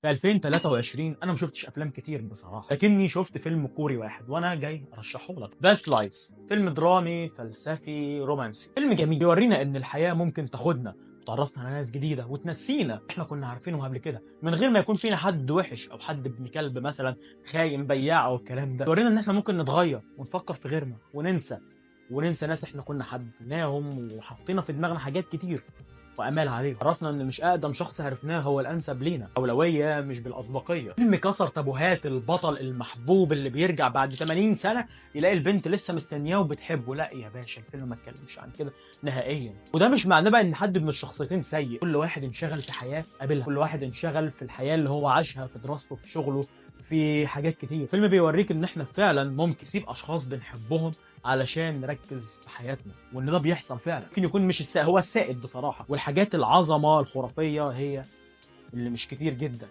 في 2023 انا ما شفتش افلام كتير بصراحه، لكني شفت فيلم كوري واحد وانا جاي ارشحه لك. Past Lives، فيلم درامي فلسفي رومانسي، فيلم جميل بيورينا ان الحياة ممكن تاخدنا وتعرفنا على ناس جديدة وتنسينا احنا كنا عارفينهم قبل كده، من غير ما يكون فينا حد وحش او حد ابن كلب مثلا، خاين، بياع او الكلام ده. بيورينا ان احنا ممكن نتغير ونفكر في غيرنا وننسى ناس احنا كنا حبيناهم وحطينا في دماغنا حاجات كتير وامال عليه. عرفنا ان مش اقدم شخص عرفناه هو الانسب لينا، اولوية مش بالاسبقيه. فيلم كسر تابوهات البطل المحبوب اللي بيرجع بعد 80 سنة يلاقي البنت لسه مستنياه وبتحبه. لا يا باشا، الفيلم ما اتكلمش عن كده نهائيا. وده مش معناه بقى ان حد من الشخصيتين سيء، كل واحد انشغل في حياة قابلها، كل واحد انشغل في الحياة اللي هو عاشها، في دراسته، في شغله، في حاجات كتير. الفيلم بيوريك ان احنا فعلا ممكن نسيب اشخاص بنحبهم علشان نركز في حياتنا، وان ده بيحصل فعلا. ممكن يكون مش السائد، هو السائد بصراحة، والحاجات العظمة الخرافية هي اللي مش كتير جدا.